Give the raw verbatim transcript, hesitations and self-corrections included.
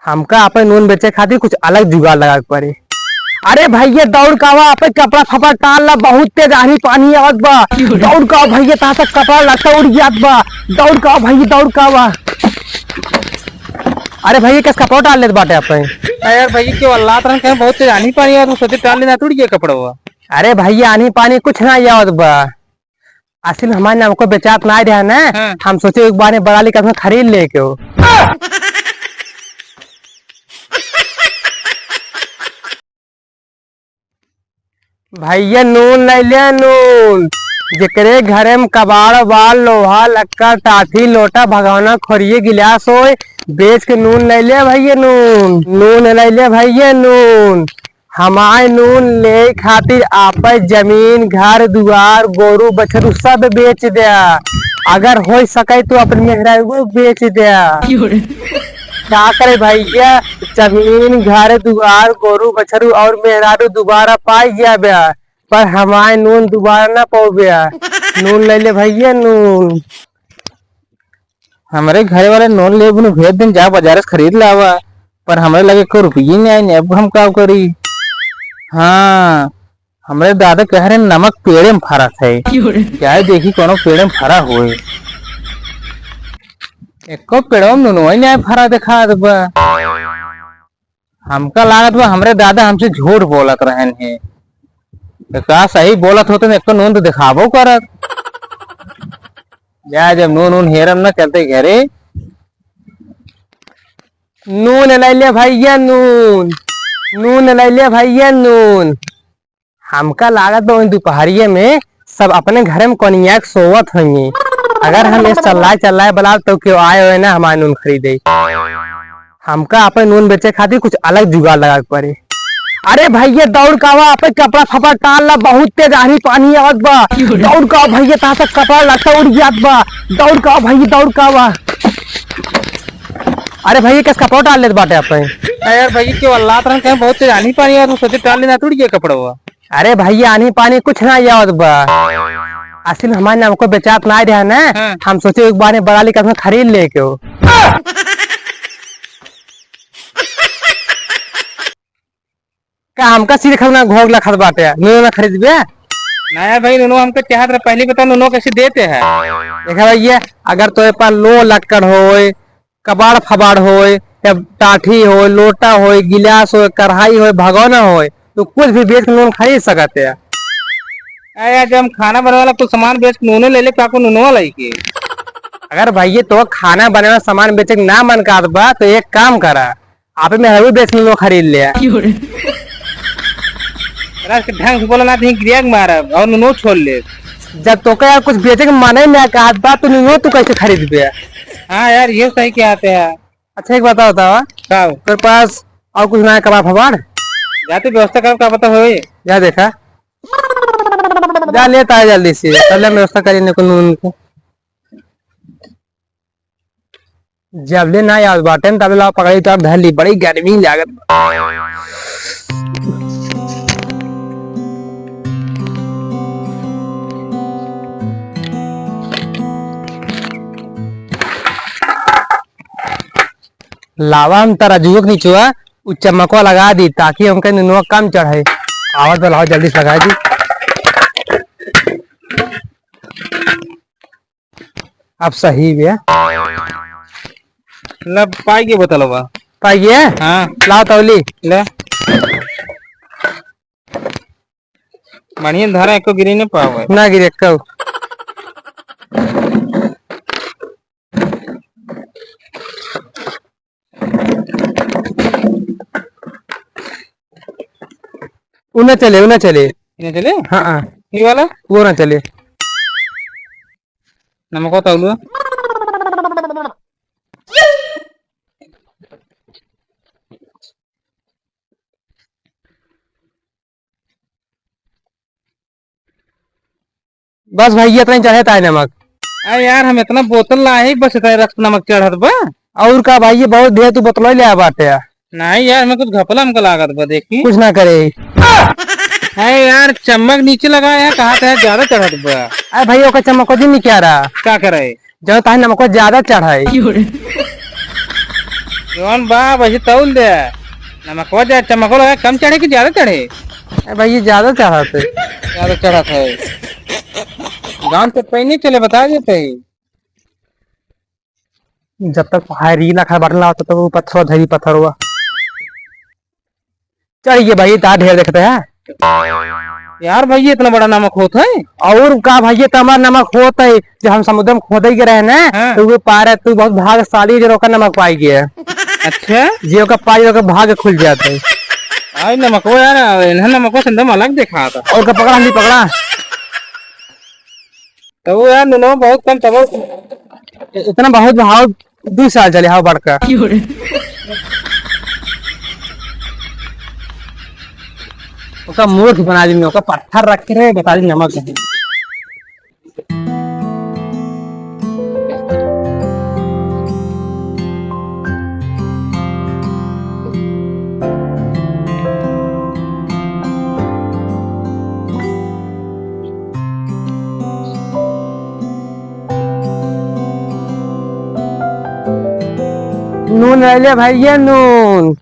हमका आपन नून बेचे खातिर कुछ अलग जुगाड़ लगावे के पड़ी। अरे भैया, दौड़ का आवा, आपन कपड़ा फपड़ा टाल ला, बहुत तेज आन्ही पानी आवत बा। दौड़ का आवा भैया, तहाँ से कपड़ा लत्ता उड़ जात बा। दौड़ का आवा भैया, दौड़ का आवा। अरे भैया, कस कपड़ा टाल लेत बाटे आपन? ना यार भैया, क्यों अल्लाह तरह कहें बहुत तेज आन्ही पानी आवत बा, सोचे टाल लेना, टूट गया कपड़ा हुआ। अरे भैया, आन्ही पानी कुछ ना आवत बा। असल में हमारे नाम को बेचात ना रहा ना, हाँ। हम सोचे एक बार में बड़ा लेकर अपना खरीद लेके हो। भैया नून ले ले नून, जेकरे घरे में कबाड़ बाल लोहा लक्कड़ टाठी लोटा भगौना खोरिये गिलास होय, बेच के नून ले ले भैया नून, नून ले ले भैया नून। हमार नून लेइ खातिर आपन जमीन, घर दुआर, गोरू बछरू सब बेच द्या। अगर होइ सके तो अपने मेहरारू बेच द्या। का करे भैया, जमीन, घर दुआर, गोरू बछरू और मेहरारू दोबारा पाइ जाब्या, पर हमार नून दोबारा ना पौब्या। नून ले ले भैया नून। हमरे घरे वाले नून लेबू नु भेज दिन, जा बाजार से खरीद लावा, पर हमरे लगे एको रुपये नहीं आए, अब हम का करी? हाँ, हमरे दादा कह रहे नमक पेड़े में फरत है। क्यों रे? क्या है देखी कोनो पेड़े में फरा होए। एको पेड़ो में नूनो ही नहीं फरा दिखा दबा। हमका लागत बा हमरे दादा हमसे झूठ बोलत रहन हैं। तो का सही बोलत होते न, एक तो नून तो दिखाबो करत। जा, जब नून नून हेरम न चलते घरे। नून लैले भैया नून, नून लैले भैया नून। हमका लागत बा ओन दुपहरिये में सब अपने घरे में कोनिया के सोवत होइए। अगर हम इस चल्लाए चल्लाए बलाब तो केहू आए होए ना हमार नून खरीदे। हमका अपन नून बेचे खातिर कुछ अलग जुगाड़ लगावे के पड़े। अरे भैया दौड़ का आवा, अपन कपड़ा फपड़ा टाल ला, बहुत तेज आन्ही पानी आवत बा। दौड़ का आवा भैया, तहाँ से कपड़ा लत्ता उड़ जात बा। दौड़ का आवा भैया, दौड़ का आवा। अरे भैया, कस कपड़ा टाल लेत बाटे अपन? अरे यार भैया, क्यों अल्लाह तरह कहें बहुत तेज आन्ही पानी आवत बा, सोचे टाल लेना, टूट गया कपड़ा हुआ। अरे भैया, आन्ही पानी कुछ ना आवत बा। असल में हमारे नाम को बेचात ना रहा ना, हाँ। हम सोचे एक बार में बड़ा लेकर अपना खरीद लेके हो। का हमका सिर खाना घोग लखत बाटे, नूनो ना खरीदबे? ना यार भाई, नूनो हमका चाहत रहे, पहले बता नूनो कैसे देते हैं? देखा भैया, अगर तोरे पास लो लक्कड़ होए, कबाड़ फबाड़ होए, या टाठी होए, लोटा होए, गिलास होए, कढ़ाई होए, भगौना होए, तो कुछ भी बेच के नून खरीद सकत है। अरे यार, जब हम खाना बनावे वाला कुछ सामान बेच के नूनो ले ले, का को नूनो वाला ही के? अगर भैया तो खाना बनावे वाला सामान बेचे के ना मन करत बा, तो एक काम करा, आप में हरवी बेच के नूनो खरीद ले। क्यों रे? अरे, ढंग से बोला ना, तो गिरिया के मारब और नूनो छोड़ ले। जब तोका यार कुछ बेचे के मन ही ना कहत बा, तो नूनो तू कैसे खरीदबे? हाँ यार, ये सही कहते हैं। अच्छा, एक बात बतावा। का हो? तेरे पास और कुछ ना है, कबाड़ फबाड़? जाते व्यवस्था करो, का पता होए। जा देखा। जा लेता है जल्दी से, पहले हम व्यवस्था करेंगे को नून को। जब ले ना याद बाटे न, तब ला पकड़ी तो आप धर ली, बड़ी गर्मी लागत बा। लावा हम तराजुआ के निचवा उ चमकवा लगा दी, ताकि हमके नुनवा कम चढ़े। आवत बा, लावा जल्दी से लगा दी। अब सही बे। लब, पाई गए बोतलवा। पाई गए? हाँ। लाओ तौली। ले। बढ़िया धरा, एको गिरी नहीं पावे। ना गिरे, एको। उ ना चले, उ ना चले। ये चले? हाँ, हाँ। ये वाला? वो ना चले। नमक तौलू। बस भैया, इतना ही चढ़े ताए नमक। अरे यार, हम इतना बोतल लाए ही, बस इतना रक्त नमक चढ़त बा। और का भाई, ये बहुत ढेर तू बोतल ले आ बाटे। नहीं यार, मैं कुछ घपला हमको लागत बा, देखी। कुछ ना करे। अरे यार, चम्मक नीचे लगा है, कहा था ज्यादा चढ़त बा। अरे भाई, ओकर चम्मक को दिन नहीं क्या रहा? का करे? जब ताहे नमको ज्यादा चढ़ाई। क्यों रे? जौन बा, वही तौल दे। नमकवा जा, चमकवा लगा, कम चढ़े कि ज्यादा चढ़े? ए भाई, ये ज्यादा चढ़त है। ज्यादा चढ़त है। गाँव से पहले चले, बता देते हैं। जब तक भाई रीला खा बटन लाओ, तब तक वो पत्थरवा धरी पत्थरवा। चढ़ गए भाई, तार ढेर देखते हैं। यार भाई, ये इतना बड़ा नमक होत है? और का भाई, ये तमार नमक होत है। जब हम समुद्र में खोदे के रहे ना, हाँ। तो वो पारा, तू बहुत भाग्यशाली जो ओकर नमक पाई गया। अच्छा? जे ओकर पाई, ओकर भाग्य खुल जाता है। आई नमको यार, इन्हें नमको से एकदम अलग देखा था। और का पकड़ा, हम भी पकड़ा। तो वो यार, नुनो बहुत कम, तब इतना बहुत भाव, दू साल चले, हाव बड़का। ओका मूर्ख बना दी, ओका पत्थर रख के रे, बता दी नमक है। नून रहले भैया, नून।